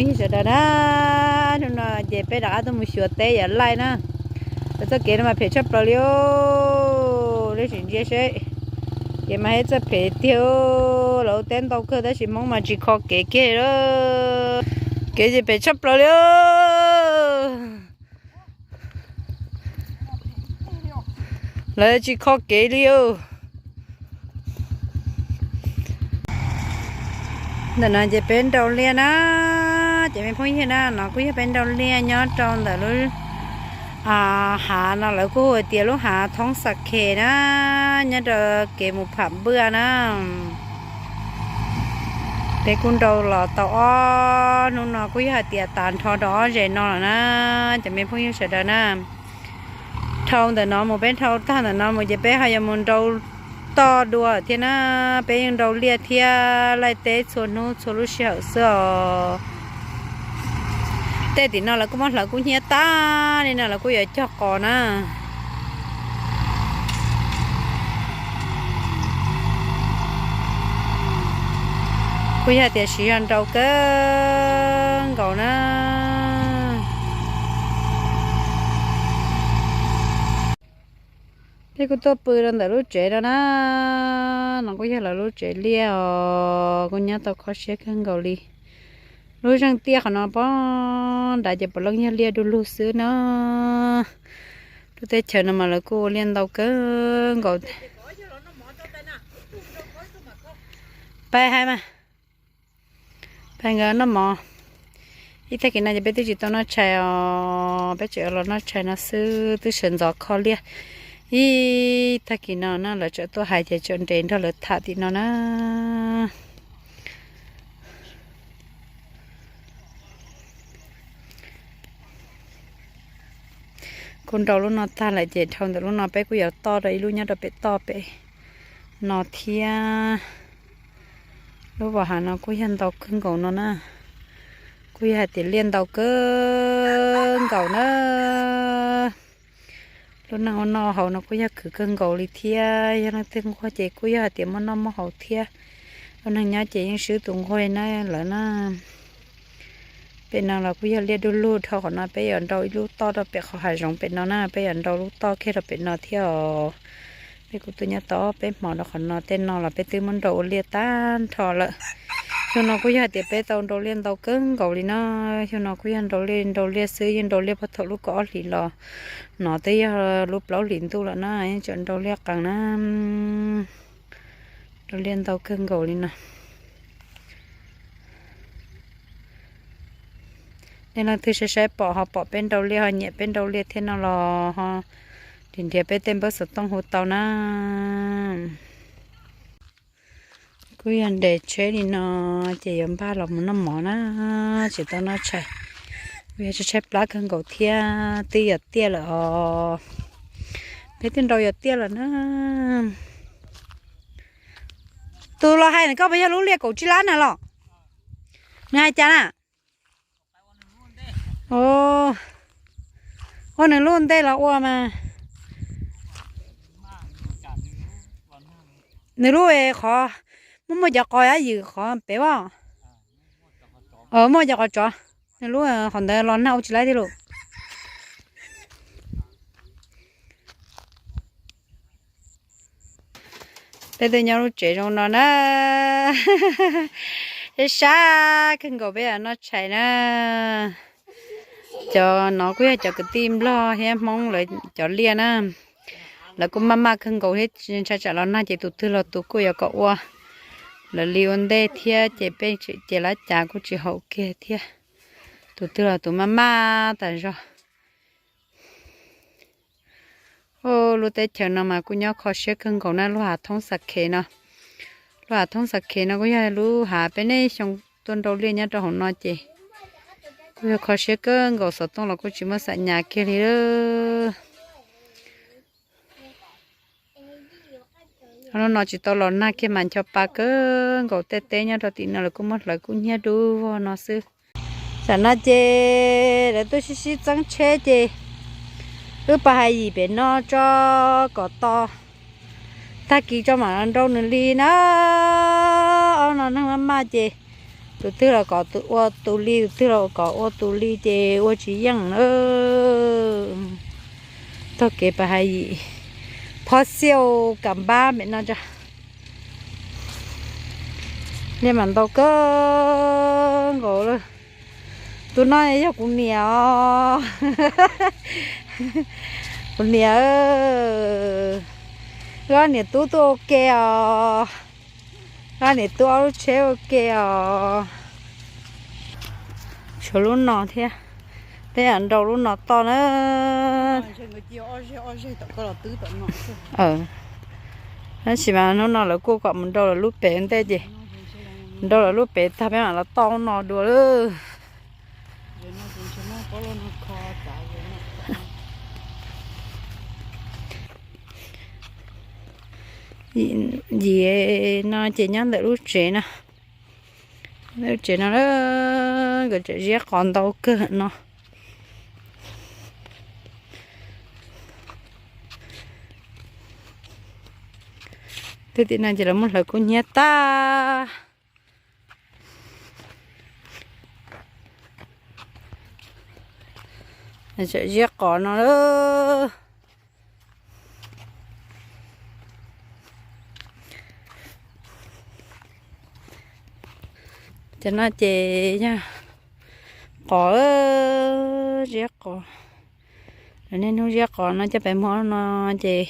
Sawv daws na, hnub no ces peb rov qab tuaj mus xyuas teb yam laij na. Lawv txoj kev no mas phem tshaj plaws li os, nej sim ntsia seb. Kev mas haj txawj phem tiag, lawv ua teb ntau kawg tab sis Hmoob mas tsis kho kev kiag li. Kev ces phem tshaj plaws li os. Lawv tsis kho kev li os. Ntawm no ces peb nrau liaj na, ces me phooj ywg na, no kuj yog peb nrau liaj nyob rau ntawm lub hav no lawv kuj hu tias lub hav Thoob Xa Khes na, nyob rau kev mus Pham Npwj na. Peb kuj nrau los tau ob hnub no kuj yog hais tias tas nrho rau ob zes no lawm na, cov me phooj ywg sawv daws na. Dhau ntawm no mus, peb dhau tag ntawm no mus ces peb ho yuav mus nrau toj dua thiab na. Peb yeej nrau liaj thiab laij teb txhua hnub txhua lub sij hawm xwb os. Tej tim no lawv kuj muab hlawv kub hnyiab tag li no lawv kuj yuav cog qos na. Kuj yog tias siv zog nrau kawg nkaus na. Peb kuj tuaj pw rau ntawm lub tsev no na, no kuj yog lawv lub tsev liaj os, kuj nyob tau kho siab kawg nkaus li. Lub zeej tiaj qhov no pog nrad ces puav leej yog liaj du lug xwb na. Lub teb chaws no mas lawv kuj ua liaj ntau kawg nkaus. Pais hais mas, pais nkawd noj mov. Ib tag kis no ces peb twb tsis tau noj tshais os, peb tseem los noj tshais no xwb, twb sawv ntxov kho liaj. Ib tag kis no na lawv tseem tuaj hais ces tseem nres nrog lawv tham tim no na. Kuj nrau lub no tag lawm ces dhau ntawm lub no peb kuj yuav toj rau ib lub nyob rau pem toj pem no thiab. Lub vas hav no kuj yog ntau kawg nkaus no na, kuj yog hais tias liaj ntau kawg nkaus na. Lub neej ua noj haus no kuj yog khwv kawg nkaus li thiab, yog leej twg nquag ces kuj yog hais tias muaj noj muaj haus thiab. Ua neeg nyob ces yeej swb tus nquag na lawm na. Pem no los kuj yog liaj du lug dhau qhov no, peb yuav nrau ib lub toj rau pem qhov hav zoov pem no na, peb yuav nrau lub toj kiag rau pem no thiab os. Peb kuj tuaj nyob tau peb hmo rau qhov no, tej no los peb twb muab nrau ua liaj tag nrho lawm. Xyoo no kuj yog hais tias peb tau nrau liaj ntau kawg nkaus li no. Xyoo no kuj yog nrau liaj nrau liaj xwb, yeej nrau liaj puag thaum lub kaum ob hlis los no twb yog lub plaub hlis ntuj lawm na, yeej tseem nrau liaj qees na. Nrau liaj ntau kawg nkaus li no. Nej leej twg saib saib pom ho pom peb nrau liaj ho nyiam peb nrau liaj thiab no los ho nrhiav nrhiav peb tej npawb xov tooj hu tau na. Kuj yog nres tsheb li no ces yuav npaj los mus noj mov na, tsis tau noj tshais. Kuj yog tshaib tshaib plab kawg nkaus thiab, twb yuav tiaj lawm os. Peb twb nrau yuav tiaj lawm na. Tus los hais ntawm koj puas yog lub liaj kaum tsib lab na los? Nws hais cas na? Ua nws lub ntej los ua mas. Nws lub qhov, muaj muaj cov qos yab ywm qhov pem as. Muaj cov qos tsov, nws lub qhov ntawd los nag ua tsis laib thiab lauj. Peb twb nyob lub tsev zoo no na. Sab sab kawg nkaus peb yuav noj tshais na. Cov no kuj yog cov kwv tij Nplog thiab Hmoob lawv cov liaj na. Lawv kuj maj maj kawg nkaus thiab, ntshai tsam los nag ces tus twg los tus kuj yuav kom ua lawv li ua ntej thiab ces peb ces lab cas kuj tsis haum kiag thiab. Tus twg los tus maj maj tas zog. Lub teb chaws no mas kuj nyob kho siab kawg nkaus na, lub hav thoob xa khev no. Lub hav thoob xa khev no kuj yog lub hav peb niaj xyoo tuaj nrau liaj nyob rau hauv no ces kuj yog kho siab kawg nkaus, xov tooj los kuj tsis muaj xam nyas kiag li. Hnub no tsis tau los nag kiag mas ncho pa kawg nkaus, tej teb nyob rau tim no lawv kuj muab hlawv kub hnyiab dub vog no xwb. Tam no ces lawv tuaj sib sib txeeb tsheb ces wb pab hais yim pem no tso kom tos tag kis tso mam nrau nws li na. Ob no neeg maj maj ces Tus twg los kom ua tus li, tus twg los kom ua tus li ces ua tsis yeej na. Taug kev pas hais yim, phob xiau kam npab pem no tso. Liaj mas ntau kawg nkaus lawm. Tus no yog kuv niam os. Kuv niam, wb ob niam tub tuaj ua ke os. Wb ob niam tub ob lub tsheb ua ke os. Tshuav lub no thiab, tej yam nrau lub no toj na. Tab sis mas hnub no lawv kuj kom mus nrau lawv lub pem ntej ces nrau lawv lub pem tag peb mam los toj lub no dua lawm. Yim no ces nyob ntawm lub tsev no, lub tsev no nkawd tseem ziab qos ntau kawg no. Twb tim no ces lawv muab hlawv kub hnyiab tag. Tseem ziab qos no lawm. Cov no ces yog qos, ziab qos. Lawv niaj hnub ziab qos no coj pem muag no ces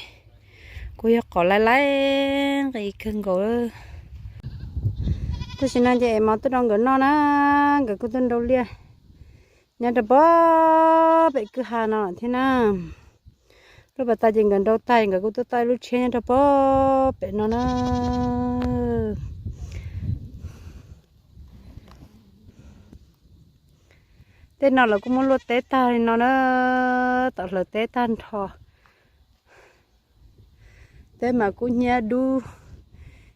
kuj yog qos laib laib nqis kawg nkaus. Tam sim no ces mov tuaj rau nkawd noj na, nkawd kuj tuaj nrau liaj nyob rau pog pem kwj ha no thiab na. Lub pas tas ces nkawd nrau tag nkawd kuj tuaj toj lub tsheb nyob rau pog pem no na. Tej no lawv kuj muab luaj teb tag li no na, tom hlawv teb tag nrho. Teb mas kub hnyiab dub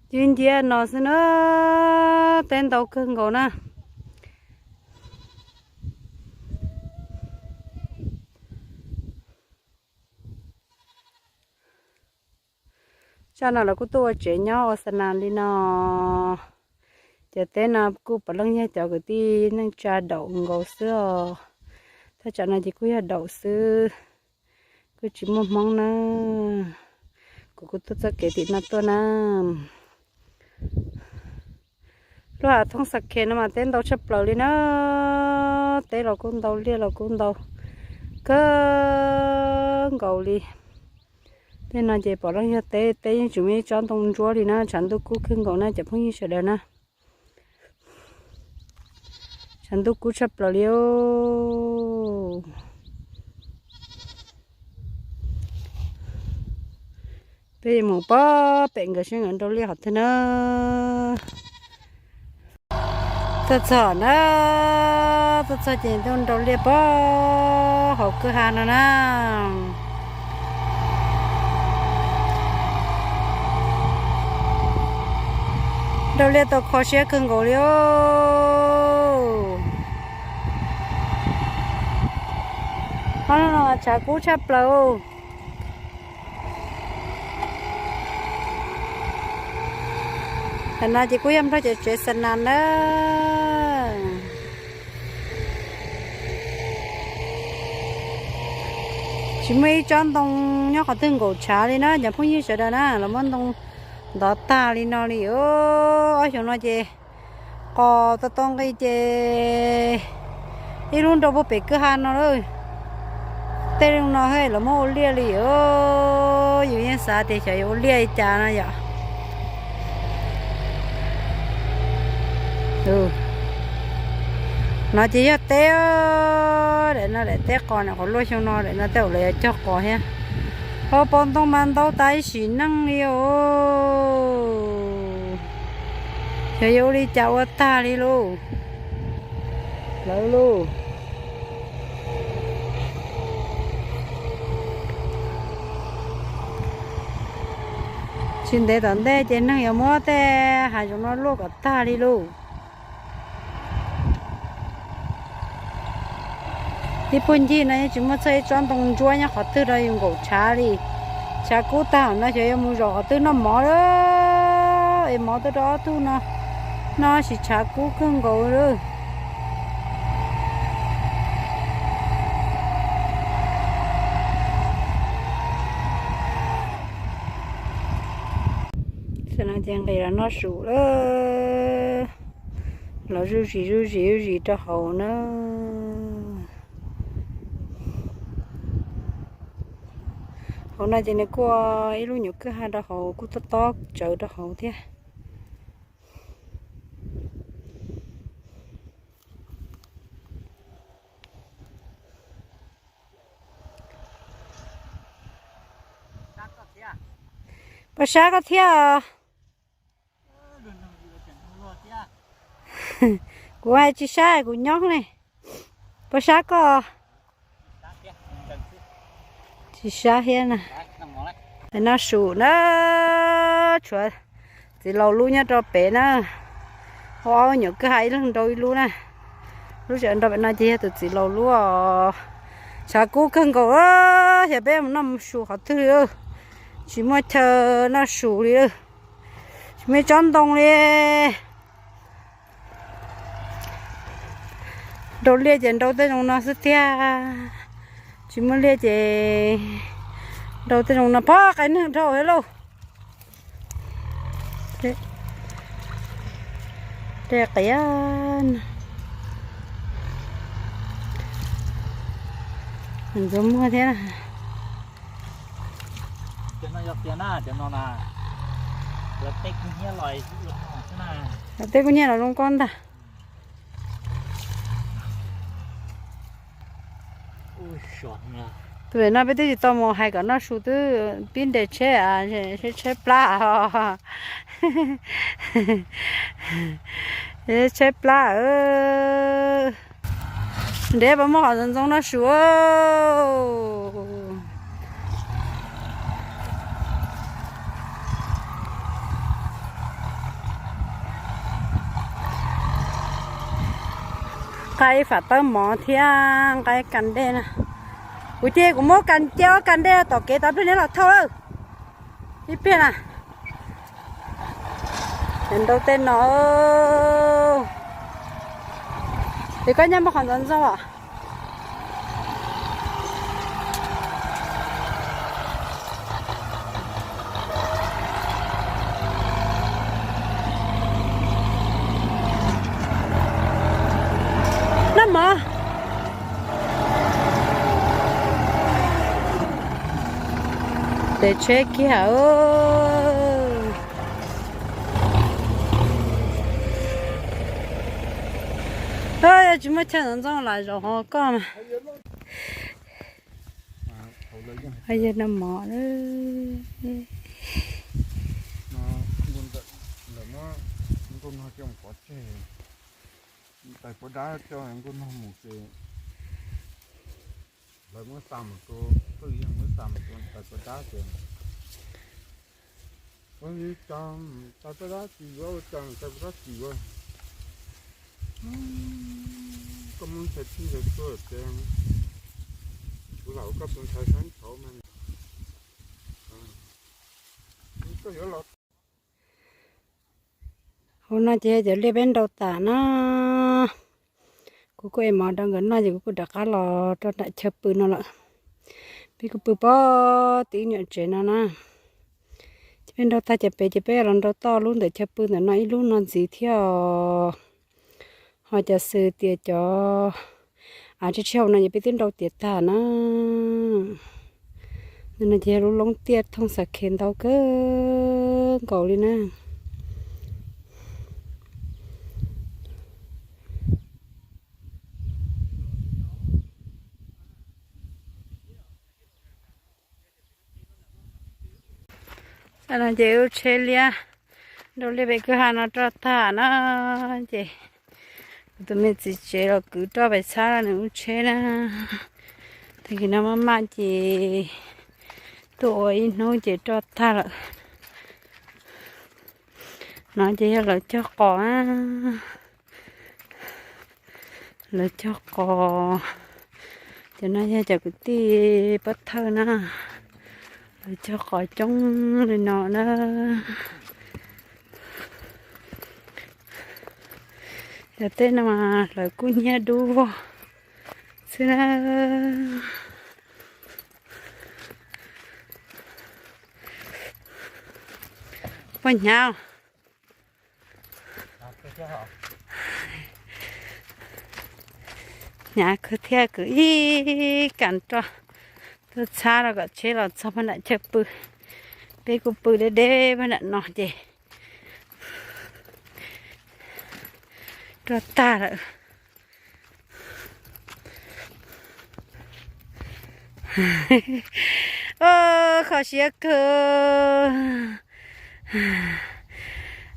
ncib nciab no xwb na, teb ntau kawg nkaus na. Tsam no lawv kuj tuaj ua tsev nyob ua xa nas li no. Cov teb no kuj puav leej yog cov kwv tij neej tsa daum nkaus xwb os. Thaj tsam no ces kuj yog daum xwb, kuj tsis muaj Hmoob na. Kuv kuj tuaj txoj kev tim no tuaj na. Lub hav thooj Xa Khe no mas teb ntau tshaj plaws li na. Teb los kuj ntau, liaj los kuj ntau kawg nkaus li. Tej no ces puav leej yog teb, teb yeej tsis muaj ib tsob ntoo ntsuab li na, tshav ntuj kub kawg nkaus na cov phooj ywg sawv daws na. Tshav ntuj kub tshaj plaws li os. Peb mus pog pem nkawd seb nkawd nrau liaj qhov twg na. Tuaj txog na, tuaj txog ces tuaj nrau liaj pog hauv kwj ha no na. Nrau liaj tau kho siab kawg nkaus li os. Ob no tshav kub tshaj plaws. Tam no ces kuj yog nplog cov tsev xa nas na. Tsis muaj ib tsob ntoo nyob qhov twg nkaum tshav li na cov phooj ywg sawv daws na, los muab ntoo ntov tag li no li os. Ob xyoos no ces qos tau tau nqi ces ib lub nrau puag pem kwj ha no lawm. Tej no los muab ua liaj li os. Yus yeej xav tias xyov yuav ua liaj li cas no yom. No ces yog teb, daim no daim teb qos na, qhov luaj xyoo no daim no tej zaum lawv yuav cog qos thiab. Hauv paus ntoo mas ntau tas ib sim neej li os. Xyov yuav ua li cas ua tag li lauj. Lawv lauj. Tsis ntev tom ntej ces neeg yuav muab tej hav zoov no luaj kom tag li lauj. Ib puag ncig no yeej tsis muaj txog ib tsob ntoo ntsuab nyob qhov twg rau yus nkaum tshav li. Tshav kub tag no xyov yuav mus zaum qhov twg noj mov lawm. Es mov tuaj rau ob tug no, No sis tshav kub kawg nkaus lawm. Tam no ces nqis los noj su lawm. Los zuj zus zuj zus zuj zus rau hauv na. Hauv no ces nws kuj ib lub nyuam kwj ha rau hauv, kuj tob tob tsawv rau hauv thiab. Puas sab koj thiab os? Kuv hais tsis sab, kuv nyob ne. Puas sab koj? Tsis sab thiab na. Noj su na, tshuav txiv laus lub nyob rau pem na. Ua ob nyuam kwj ha ib leeg nrau ib lub na. Lub sij hawm nrau pem no ces yog tus txiv laus lub os. Tshav kub kawg nkaus, xyov peb mus noj mus su qhov twg li. Tsis muaj chaw noj su li. Tsis muaj tsob ntoo li. Nrau liaj ces nrau tej zoo no xwb tiag. Tsis muaj liaj ces nrau tej zoo no, pab qai neeg dhau thiab lauj. Tej qias ntxuav muag thiab. Tej kub hnyiab los zoo koj ntag. Tus no peb twb tsis tau mus hais kom noj su twb pib nres tsheb, tsheb plab. Tsheb plab. Nrhiav puas muaj qhov ntxoov ntxoo noj su. Nqa ib fam tawb mov thiab nqa ib kas dej na. Kuv cia kuv muab cia ob kas dej tom kev tau pliag neb los thauj. Ib pliag na. Nrau tej no. Es koj nyob muaj qhov ntxoov ntxoo os? Noj mov. Nres tsheb kiag. Yog tsis muaj chaw ntxoov ntxoo los zaum hauv koj mas. Yog noj mov. Nkauj nog coj mus pov tseg, tais pov dab coj nkauj nog mus ces lawv muab xa mus rau, twj yeej muab xa mus rau tais pov dab ces ua cas tais pov dab tsis yuav, ua cas tais pov dab tsis yuav. Koj muab ntshai txhij ntshai txhua ces kuv lam ua koj tus ntxhais sab ntshav mas koj yuav los. Hauv no ces yog cov liaj peb nrau tas na. Kuv kuj ev mov rau nkawd noj ces kuv kuj rov qab los rau nram chaw pw no lawm. Peb kuj pw pob tim ib nyuam tsev no na. Ces peb nrau tag ces pem ces peb los nrau toj lub ntawm chaw pw ntawm no ib lub no ntxiv thiab os. Ho cov xws tias cov av tsib tsib hau no ces peb twb nrau tiav tag na. Ntawm no ces yog lub loob tiaj thooj xav khev ntau kawg nkaus li na. Tam no ces lub tsheb liab, nrau liaj pem kwj ha no roj tag na, ces kuv tus me txiv tsev los kwv roj pem txhab nws lub tsheb na. Tag kis no maj maj ces tuaj ua ib hnub ces roj tag lawm. No ces yog lawv cog qos, lawv cog qos. Cov no yog cov kwv tij pov thawj na, lawv cog qos coob li no na. Cov tej no mas hlawv kub hnyiab dub vog xwb na. Poj hnyav, hnyav kawg thiab, kwv ib kas roj tuaj txhab rau kom tsheb los txog pab nram chaw pw. Peb kuj pw deb deb pab nram no ces roj tag lawm. Kho siab kawg.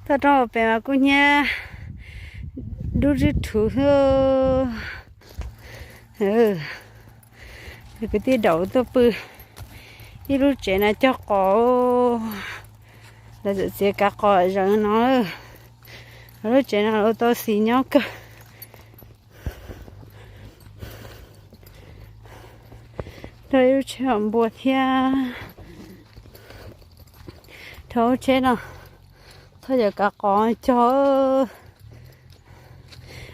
Toj roob pem mas kuj hnyiab dub zuj thuv xwb. Kwv tij daum tuaj pw ib lub tsev no cog qos, lawv txawm txiav kav qos zaws no. Lub tsev no lawv tau xis nyob kawg. Rau ib lub tsheb npua thiab. Rau lub tsheb no thauj cov kav qos cog.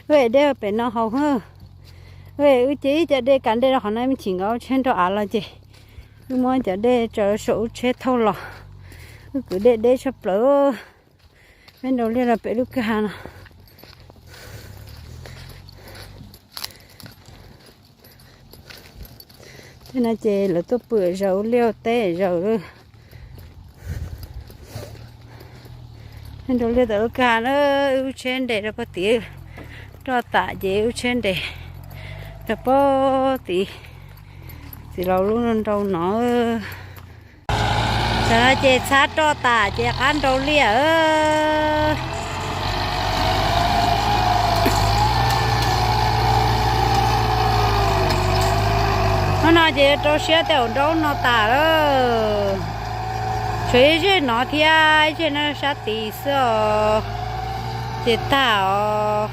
Wb dej pem no haus. Wb ces ib co dej kav dej rau qhov no, me chim nkawd lub tsheb nrau av los ces wb muab cov dej tso saum lub tsheb thauj los. Wb kwv dej deb tshaj plaws. Peb nrau liaj rau pem lub kwj ha no. Tej no ces lawv tuaj pw zaws ua liaj ua teb zaws lawm. Nrau liaj tawm lub kwj ha na, wb lub tsheb nres rau pog tid, roj tas ces wb lub tsheb nres rau pog tid, txiv laus lub nrau no. Tam no ces txhab roj tas ces qab nrau liaj. Hnub no ces yuav rau siab tej zaum nrau no tas lawm. Tshuav ib zeg no thiab ib zeg no sab tid xwb os, ces tag os.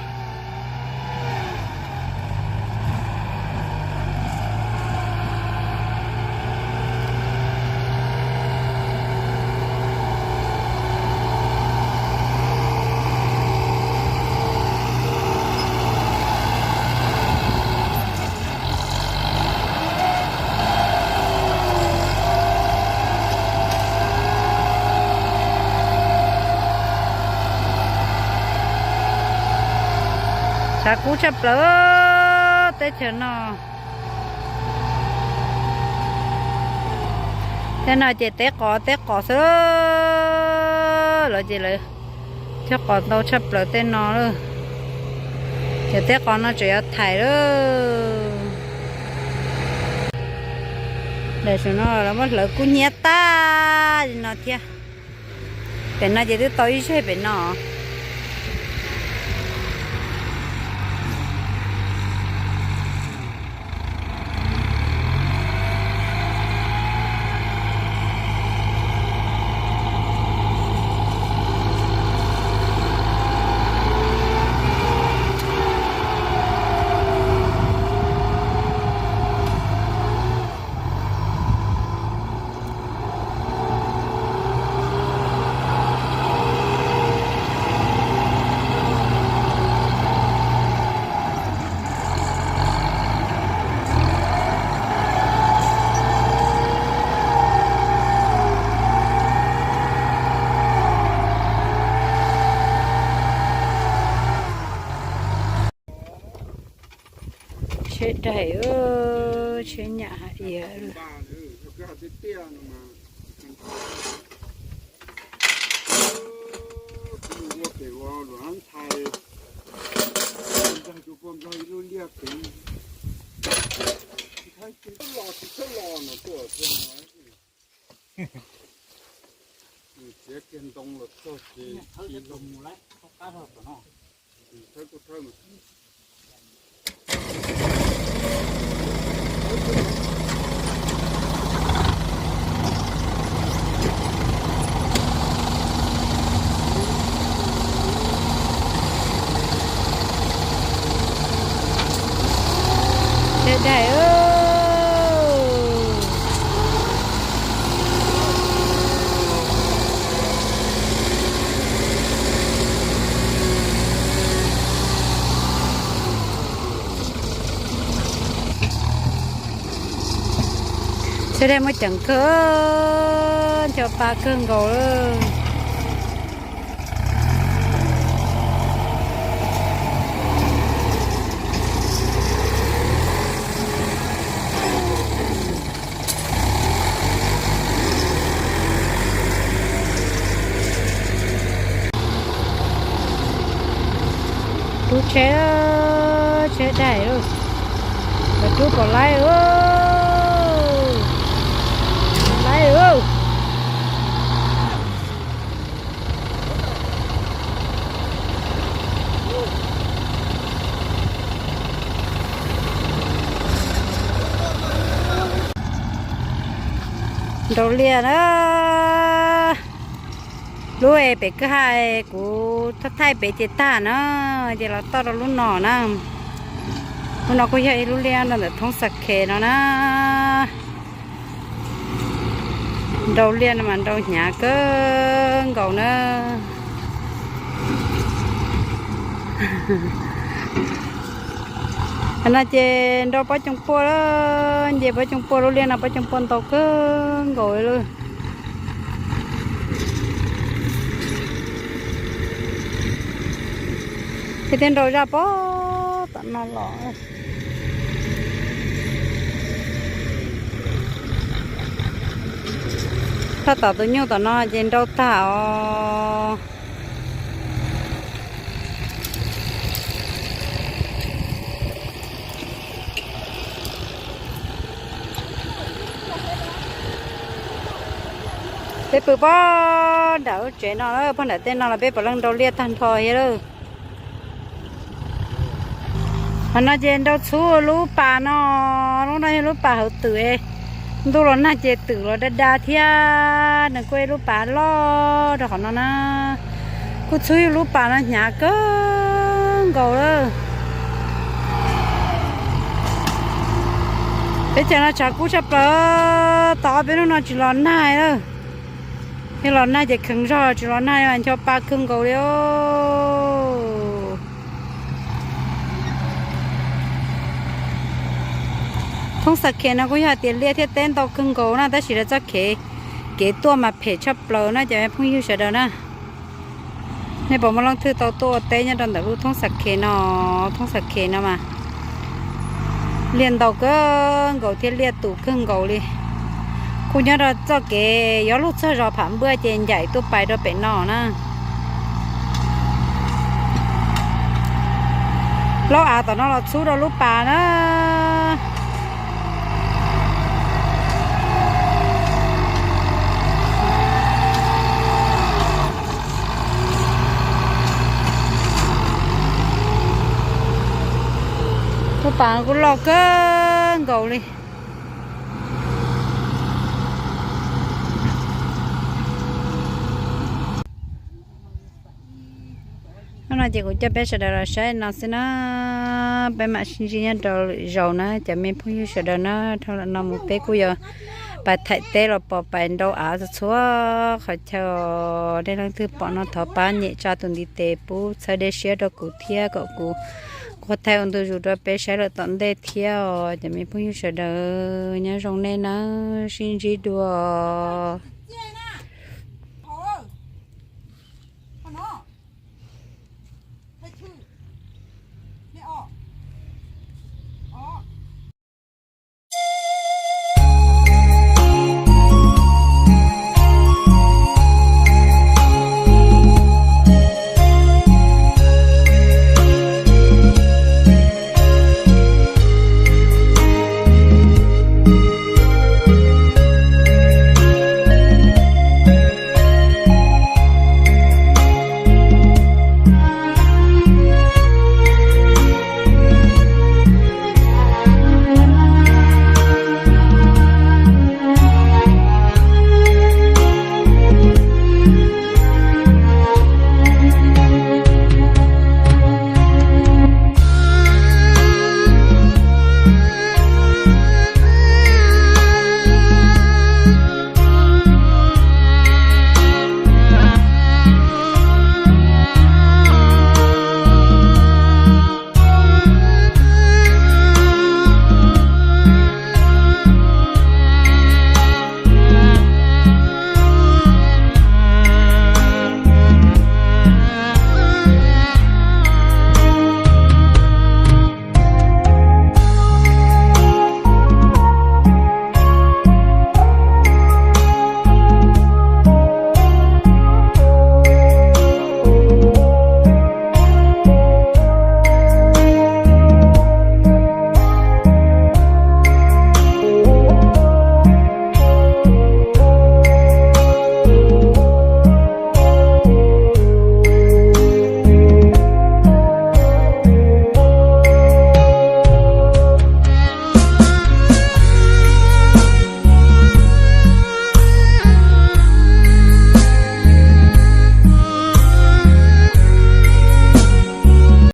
Tshav kub tshaj plaws teb chaws no. Tej no ces teb qos teb qos xwb los ces lawv cog qos ntau tshaj plaws tej no lawm. Ces teb qos no tseem yuav thaiv lawm. Tam sim no lawv muab hlawv kub hnyiab tag li no thiab. Pem no ces twb tau ib zeg pem no. Tsheb daim, tsheb nyam hais tias txiav kiag ntoo los txog ces los mus lawm. Daim daim. Tej dej muaj ceem kawg, ncho pa kawg nkaus lawm. Rub tsheb, tsheb daig lawm. Rub pom laib, laib. Nrau liaj na. Lub es pem kwj ha kuv thaij pem ces tag na, ces los toj rau lub no na. Lub no kuj yog ib lub liaj rau ntawm thoob Xa Khes no na. Nrau liaj no mas nrau hnyav kawg nkaus na. Qhov no ces nrau pob cooj puaj lawm, nce pob cooj puaj lub liaj no pob cooj puaj ntau kawg nkaus li. Thiab thiab nrau zaj pob tom no los. Thaj tom tus nyuj tom no ces nrau tag os. Peb pw pob nram lub tsev no, pob nram tej no los peb puav leej nrau liaj tag nrho thiab lawm. Qhov no ces nrau txhub lub pas no, lub no yog lub pas hauv twm. Ntuj los nag ces twm los da da thiab, nws kuj ib lub pas loj rau qhov no na. Kuj txhub yug lub pas no hnyav kawg nkaus lawm. Teb chaws no tshav kub tshaj plaws, tau ob peb hnub no tsis los nag lawm. Yog los nag ces kheev zog, tsis los nag mas ncho pa kawg nkaus li os. Thoob Xa Khes no kuj yog hais tias liaj thiab teb ntau kawg nkaus na, tab sis lawv txoj kev, kev tuaj mas phem tshaj plaws na cov phooj ywg sawv daws na. Nej puas muaj leej twg tau tuaj ua teb nyob rau ntawm lub thoob Xa Khes no? Thoob Xa Khes no mas liaj ntau kawg nkaus thiab liaj tus kawg nkaus li. Kuj nyob rau txoj kev yuav luag txog zos Pham Npuaj ces ncaim tuaj pais rau pem no na. Lub av tom no los txhub rau lub pas na. Lub pas kuj loj kawg nkaus li. Hnub no ces kuv coj peb sawv daws los saib no xwb na, peb mam sib ntsib nyob rau lwm zaus na cov me phooj ywg sawv daws na. Dhau los no mus peb kuj yuav pais thaim teb los pom pais nrau av txhua txhua qhov chaw. Nej leej twg pom no thov pab nyem tsa tus ntiv tes pub txhawb dej siab rau kuv thiab kom kuv qhuab thaij ua ntu zus rau peb saib lawm tom ntej thiab os cov me phooj ywg sawv daws. Nyob zoo nej nawb, sib ntsib dua.